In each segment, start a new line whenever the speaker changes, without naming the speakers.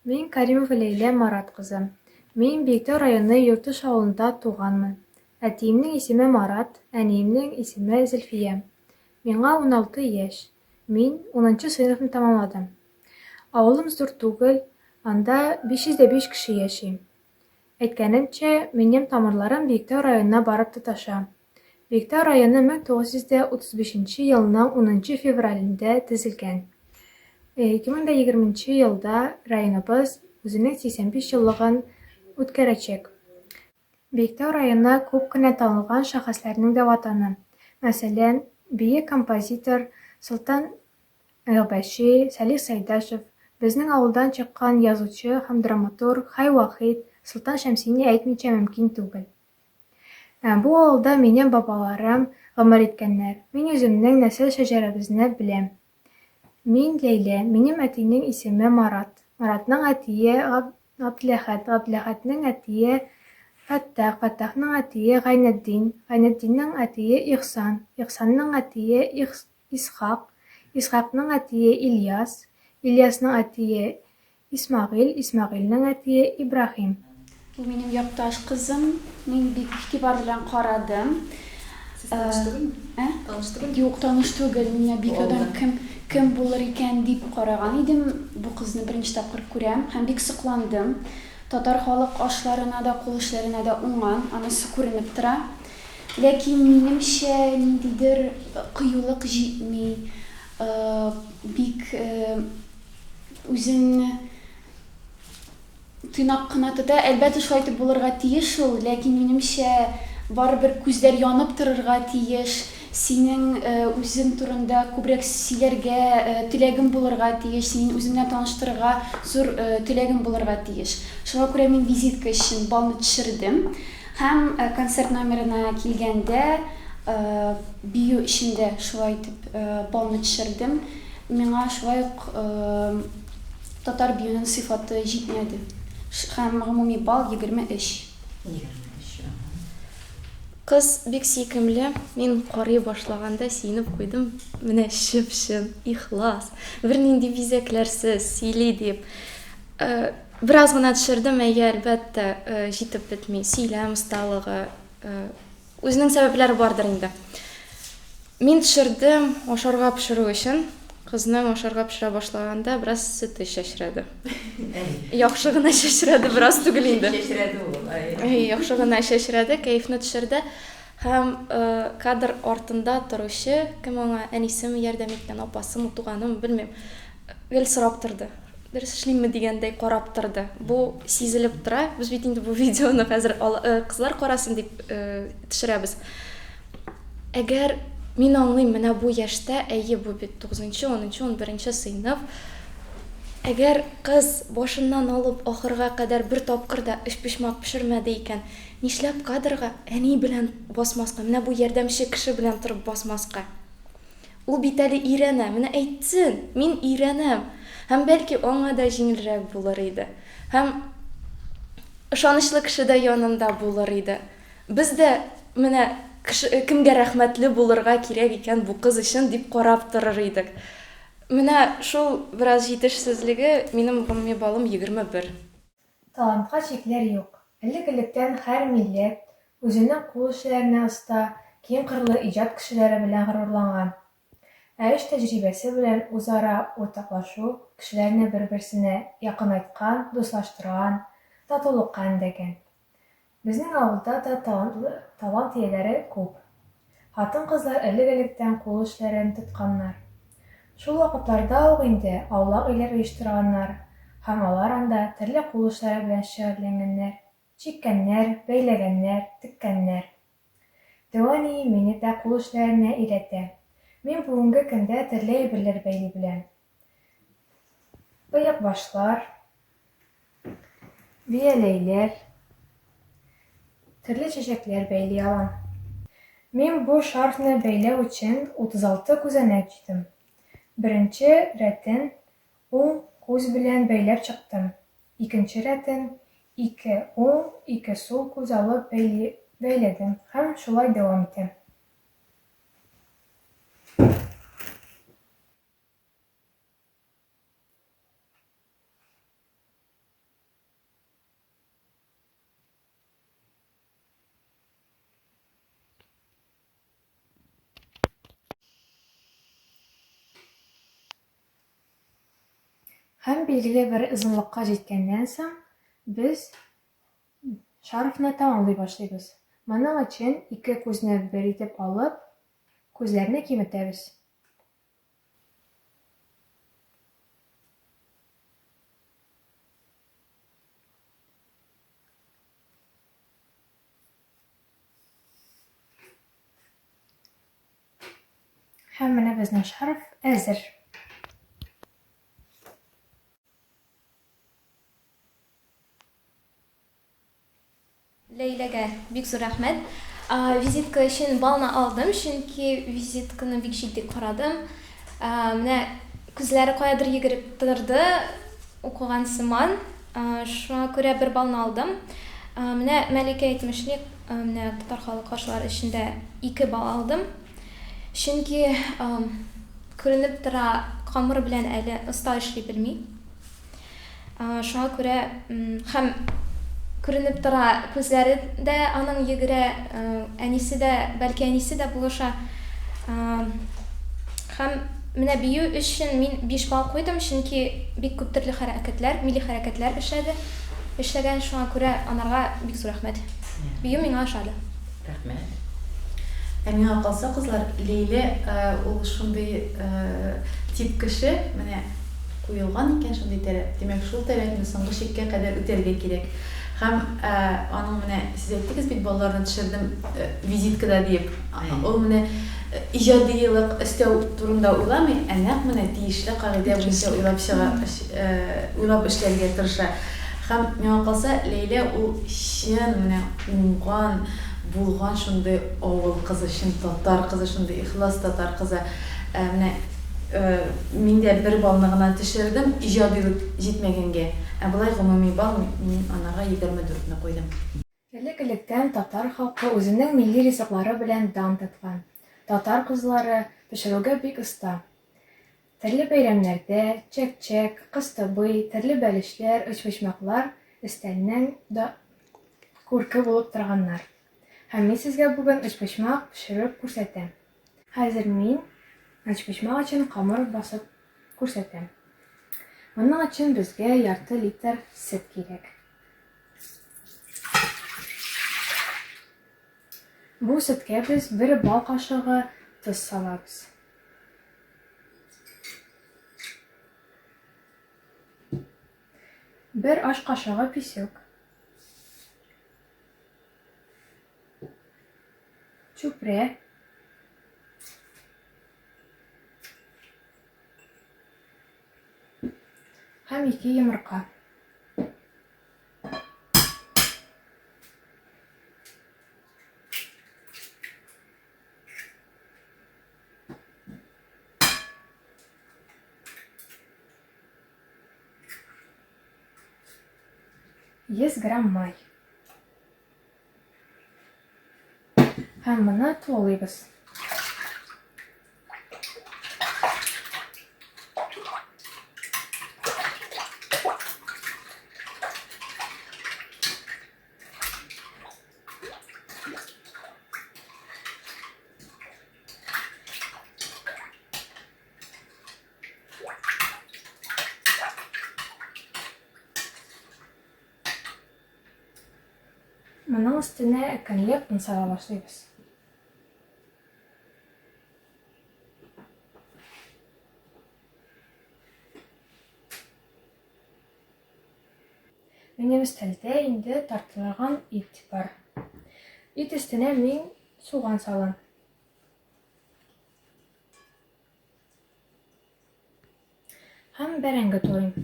Мин Каримова Ләйлә Марат кызы. Мин Биектау районы Юртыш авылында туганмын. Әтиемнең исеме Марат, әниемнең исеме Зөлфия. Миңа 16 яшь. Мин унынчы сыйныфны тәмамладым. Авылым зур түгел, анда 505 кеше яши. Әйткәнемчә, минем тамырларым Биектау районына барып тоташа. Биектау районы 1935 нче елның унынчы февралендә төзелгән. 2020 нче елда районыбыз үзенең 85 еллыгын үткәрәчәк. Биектау районы күп кенә танылган шәхесләрнең дә ватаны. Мәсәлән, бөек композитор Солтан Габәши, Салих Сәйдәшев, безнең авылдан чыккан язучы һәм драматург Хәй Вахит, Солтан Шәмсине әйтмичә мөмкин түгел. Ә бу авылда минем бабаларым гомер иткәннәр. Мин үземнең нәсел шәҗәрәбезне беләм. Мин, Ләйлә, минем әтинең исеме Марат. Маратның әтие Габделәхәт, Габделәхәтнең әтие Фәттах, Фәттахның әтие Гайнетдин, Гайнетдиннең әтие Ихсан, Ихсанның әтие Исхак, Исхакның әтие Ильяс, Ильясның әтие Исмәгыйль, Исмәгыйльнең әтие Ибраһим.
Бу минем якташ кызым. Мин бик игътибар белән карадым.
Сез таныш түгелме?
Ә?
Таныш түгелме?
Юк, таныш түгел. Мин менә бик ядан кем, кем булыр икән дип караган идем. Бу кызны беренче тапкыр күрәм һәм бик сокландым. Татар халык ашларына да, кул эшләренә дә уңган, анысы күренеп тора. Ләкин, минемчә, ниндидер кыюлык җитми, бик Үзен тыйнак кына тота. Әлбәттә, шулай итеп булырга тиеш ул, ләкин, минемчә, барыбер күзләр янып торырга тиеш, синең үзең турында күбрәк сөйләргә теләгең булырга тиеш, синең үзең белән таныштырырга зур теләгең булырга тиеш. Шуңа күрә мин визитка өчен баллны төшердем. Һәм концерт номерына килгәндә, бию өчен дә шулай итеп баллны төшердем. Миңа шулай ук татар биюенең сыйфаты җитмәде. Һәм гомуми балл 23.
23, ага.
Кыз бик сөйкемле, мин карый башлаганда сөенеп куйдым, менә чып-чын, ихлас, бернинди бизәкләрсез сөйли дип. Бераз гына төшердем, әйе, әлбәттә, җитеп бетми. Сөйләм осталыгы, Үзенең сәбәпләре бардыр инде. Мин төшердем ашарга пешерү өчен. Кызның ашарга пешерә башлаганда бераз сөте чәчрәде. Яхшы гына чәчрәде, бераз түгел инде.
Чәчрәде ул.
Яхшы гына чәчрәде, кәефне төшерде. Һәм кадр артында торучы, кем аңа, әнисеме ярдәм иткән, апасымы, туганымы, белмим, гел сорап торды. Дөрес эшлимме дигәндәй карап торды. Бу сизелеп тора. Без бит инде бу видеоны хәзер кызлар карасын дип төшерәбез. Әгәр мин аңлыйм, менә бу яшьтә, әйе, бу бит 9, 10, 11 сыйныф. Әгәр кыз башыннан алып ахырга кадәр бер тапкыр да өчпочмак пешермәде икән, нишләп кадрга әни белән басмаска, менә бу ярдәмче кеше белән торып басмаска? Ул бит әле өйрәнә, менә әйтсен, мин өйрәнәм. Һәм бәлки аңа да җиңелрәк булыр иде. Һәм ышанычлы кеше дә янында булыр иде. Без дә менә кеше, кемгә рәхмәтле булырга кирәк икән бу кыз өчен дип карап торыр идек. Менә шул бераз җитешсезлеге, минем гомуми баллым 21.
Талантка чикләр юк. Элек-электән һәр милләт үзенең кул эшләренә оста, киңкырлы иҗат кешеләре белән горурланган. Ә эш тәҗрибәсе белән үзара уртаклашу кешеләрне бер-берсенә якынайткан, дуслаштырган, татулыкка өндәгән. Безнең авылда да талантлы талант ияләре күп. Хатын-кызлар элек-электән кул эшләрен тотканнар. Шул вакытларда ук инде аулак өйләр оештырганнар һәм алар анда төрле кул эшләре белән шөгыльләнгәннәр, чиккәннәр, бәйләгәннәр, теккәннәр. Дәү әнием мине дә кул эшләренә өйрәтә. Мин бүгенге көндә төрле әйберләр бәйли беләм. Оекбашлар, бияләйләр, төрле чәчәкләр бәйли алам. Мин бу шарфны бәйләү өчен 36 күзәнәк җыйдым. Беренче рәтен уң күз белән бәйләп чыктым, икенче рәтен ике уң, ике сул күз алып бәйләдем һәм шулай дәвам итәм. Һәм билгеле бер озынлыкка җиткәннән соң, без шарфны тәмамлый башлыйбыз. Моның өчен ике күзне бер итеп алып, күзләрне киметәбез. Һәм менә безнең шарф әзер.
Ләйләгә бик зур рәхмәт. Визитка өчен балны алдым, чөнки визитканы бик җитди карадым. Менә күзләре каядыр йөгереп торды, укыган сыман. Шуңа күрә бер балны алдым. Менә Мәликә әйтмешли, менә татар халык ашлары эчендә 2 балл алдым. Чөнки күренеп тора, камыр белән әле оста эшли белми. Шуңа күрә һәм күренеп тора, күзләре дә аның йөгерә, әнисе дә, бәлки әнисе дә булыша. Һәм менә бию өчен мин 5 балл куйдым, чөнки бик күп төрле хәрәкәтләр, милли хәрәкәтләр эшләде, эшләгән, шуңа күрә анарга бик зур рәхмәт. Бию миңа ошады.
Рәхмәт. Ә миңа калса, кызлар, Ләйлә ул шундый тип кеше, менә куелган икән шундый таләп, димәк, шул таләпне соңгы чиккә кадәр үтәргә кирәк. Һәм аның менә, сез әйттегез бит, балаларны төшердем визиткада диеп, ул менә иҗадиелык өстәү турында уйламый, ә нәкъ менә тиешле кагыйдә буенча уйлап чыга, уйлап эшләргә тырыша. Һәм, миңа калса, Ләйлә ул чын менә уңган, булган шундый авыл кызы, чын татар кызы, шундый ихлас татар кызы. Ә менә мин дә бер баллны гына төшердем, иҗадилык җитмәгәнгә. Ә болай гомуми балл мин анарга 24 не куйдым.
Элек-электән татар халкы үзенең милли ризыклары белән дан тоткан. Татар кызлары пешерүгә бик оста. Төрле бәйрәмнәрдә чәк-чәк, кыстыбый, төрле бәлешләр, өчпочмаклар өстәлнең да күрке булып торганнар. Һәм мин сезгә бүген өчпочмак пешереп күрсәтәм. Хәзер мин өчпочмак өчен камыр басып күрсәтәм. Моның өчен безгә ярты литр сөт кирәк. Бу сөткә без бер бал кашыгы тоз салабыз. Бер аш кашыгы песок. Чүпрә. Һәм ике йомырка. 100 грамм май. Һәм моны тулыйбыз. Моның өстенә әкренләп он сала башлыйбыз. Минем өстәлдә инде тартылган ит бар. Ит өстенә мин суган салам. Һәм бәрәңге турыйм.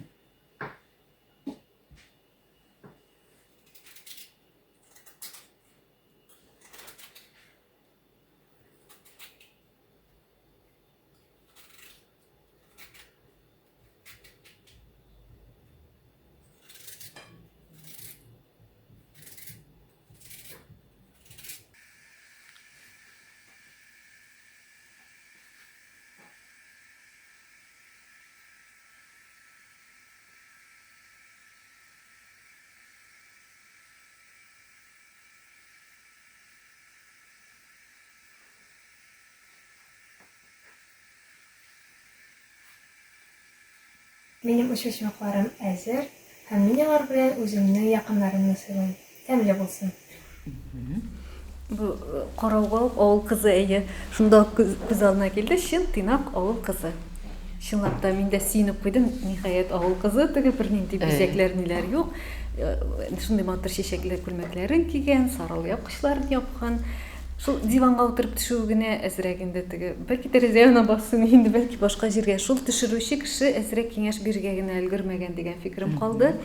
Минем өчпочмакларым әзер һәм мин алар белән үземнең якыннарымны сыйлыйм. Тәмле булсын.
Бу карауга ук авыл кызы, әйе, шунда ук күз алдына килде, чын тыйнак авыл кызы. Чынлап та, мин дә сөенеп куйдым, ниһаять, авыл кызы, теге бернинди бизәкләр, ниләр юк. Шундый матур чәчәкле күлмәкләрен кигән, сары алъяпкычларын япкан. Шул диванга утырып төшүе генә әзрәк инде теге, бәлки тәрәзә янына бассын инде, бәлки башка җиргә. Шул төшерүче кеше әзрәк киңәш бирергә генә өлгермәгән дигән фикерем калды.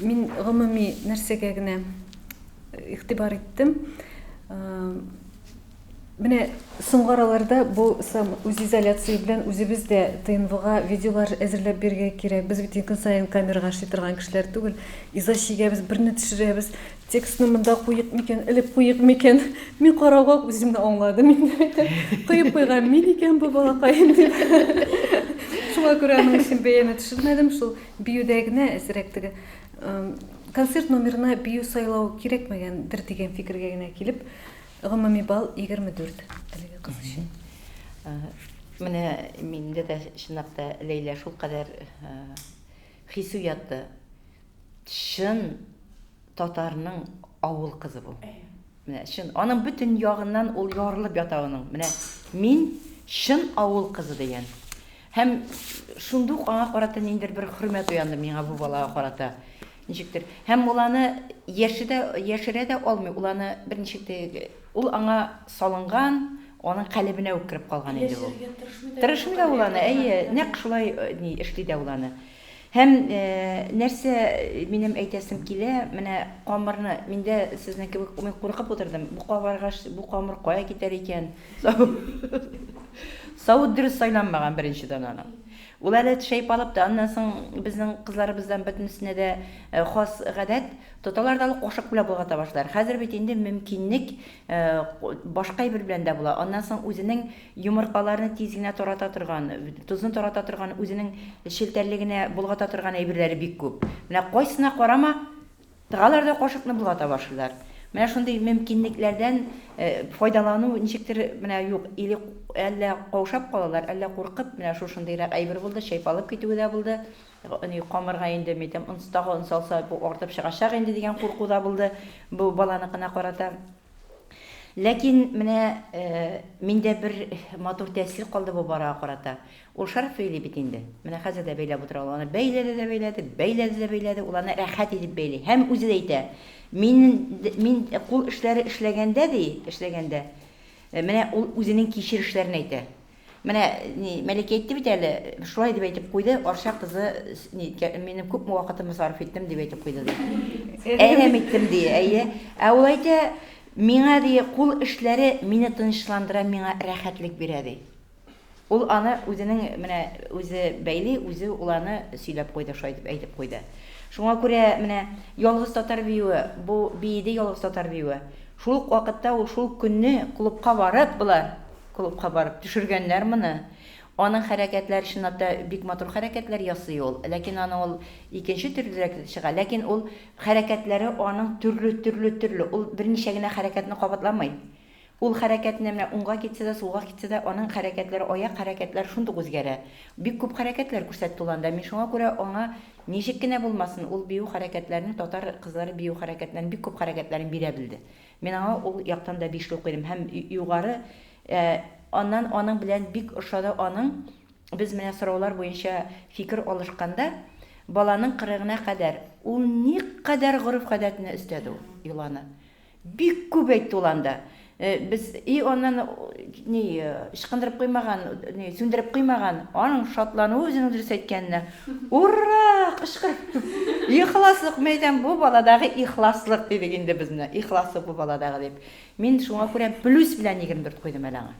Мин гомуми нәрсәгә генә игътибар иттем. Менә соңгы араларда бу үзизоляция белән үзебез дә ТНВга видеолар әзерләп бирергә кирәк. Без бит көн саен камерага эшли торган кешеләр түгел. Иза чигәбез, берне төшерәбез. Текстны монда куйыйк микән, элеп куйыйк микән? Мин карауга ук үземне аңладым инде. Коеп куйган мин икән бу балакаем дип. Шуңа күрә аның өчен бәяне төшермәдем. Шул биюдә генә әзрәк теге концерт номерына бию сайлау кирәкмәгәндер дигән фикергә генә килеп, Гомуми балл 24 әлеге кыз өчен.
Менә миндә дә чынлап та Ләйлә шулкадәр хис уятты. Чын татарның авыл кызы бу. Менә чын. Аның бөтен ягыннан ул ярылып ята аның. Менә мин чын авыл кызы дигән. Һәм шундук аңа карата ниндидер бер хөрмәт уянды миңа бу балага карата. Ничектер. Һәм ул аны яше дә, яшерә дә алмый. Ул аны берничек тә, ул аңа салынган, аның калебенә үк кереп калган инде ул.
Яшерергә тырышмый да.
Тырышмый да ул аны, әйе, нәкъ шулай ни эшли дә ул аны. Һәм нәрсә минем әйтәсем килә, менә камырны, мин дә сезнең кебек, мин куркып утырдым, бу кабаргач, бу камыр кая китәр икән? Савыт дөрес сайланмаган беренчедән аның. Ул әле чайпалып та, аннан соң безнең кызларыбыздан бөтенесенә дә хас гадәт, тоталар да алып кашык белән болгата башлыйлар. Хәзер бит инде мөмкинлек башка әйбер белән дә була. Аннан соң үзенең йомыркаларны тиз генә тарата торган, тозны тарата торган, үзенең челтәрле генә болгата торган әйберләре бик күп. Менә кайсына карама, Тыгалар да кашыкны болгата башлыйлар. Менә шундый мөмкинлекләрдән файдалану ничектер менә юк. Или әллә каушап калалар, әллә куркып, менә шушындыйрак әйбер булды, чайпалып китүе дә булды. Ни камырга инде, мин әйтәм, он тагы он салса, бу артып чыгачак инде дигән курку да булды бу баланыкына карата. Ләкин менә миндә бер матур тәэсир калды бу барага карата. Ул шарф бәйли бит инде. Менә хәзер дә бәйләп утыра ул аны. Бәйләде дә бәйләде, бәйләде дә бәйләде. Ул аны рәхәт итеп бәйли. Һәм үзе дә әйтә, мин, мин кул эшләре эшләгәндә, ди, эшләгәндә, менә ул үзенең кичерешләрен әйтә. Менә ни, Мәликә әйтте бит әле, шулай дип әйтеп куйды, Арча кызы, ни, минем күпме вакытымны сарыф иттем, дип әйтеп куйды, ди. Әрәм иттем, ди, әйе. Ә ул әйтә, миңа, ди, кул эшләре мине тынычландыра, миңа рәхәтлек бирә, ди. Ул аны үзенең менә үзе бәйли, үзе ул аны сөйләп куйды, шулай итеп әйтеп куйды. Шуңа күрә менә ялгыз татар биюе, бу биеде ялгыз татар биюе. Шул ук вакытта ул шул көнне клубка барып, болар клубка барып төшергәннәр моны. Аның хәрәкәтләре чынлап та бик матур хәрәкәтләр ясый ул. Ләкин аның ул икенче төрлерәк чыга. Ләкин ул хәрәкәтләре аның төрле, төрле, төрле. Ул берничә генә хәрәкәтне кабатламый. Ул хәрәкәтне менә уңга китсә дә, сулга китсә дә, аның хәрәкәтләре, аяк хәрәкәтләре шундук үзгәрә. Бик күп хәрәкәтләр күрсәтте ул анда. Мин шуңа күрә аңа ничек кенә булмасын, ул бию хәрәкәтләрен, татар кызлары бию хәрәкәтләрен, бик күп хәрәкәтләрен бирә белде. Мин аңа ул яктан да бишле куйдым. Һәм югары, аннан аның белән бик ошады аның, без менә сораулар буенча фикер алышканда, баланың кырыгына кадәр ул никадәр гореф-гадәтне өстәде ул, йоланы. Бик күп әйтте ул анда. Без и аннан ни ычкындырып куймаган, ни сүндереп куймаган. Аның шатлануы үзенең дөрес әйткәненә. Ура! Кычкырып. Ихласлык, мин әйтәм, бу баладагы ихласлык дидек инде без менә. Ихласлык бу баладагы дип. Мин шуңа күрә плюс белән 24 куйдым әле аңа.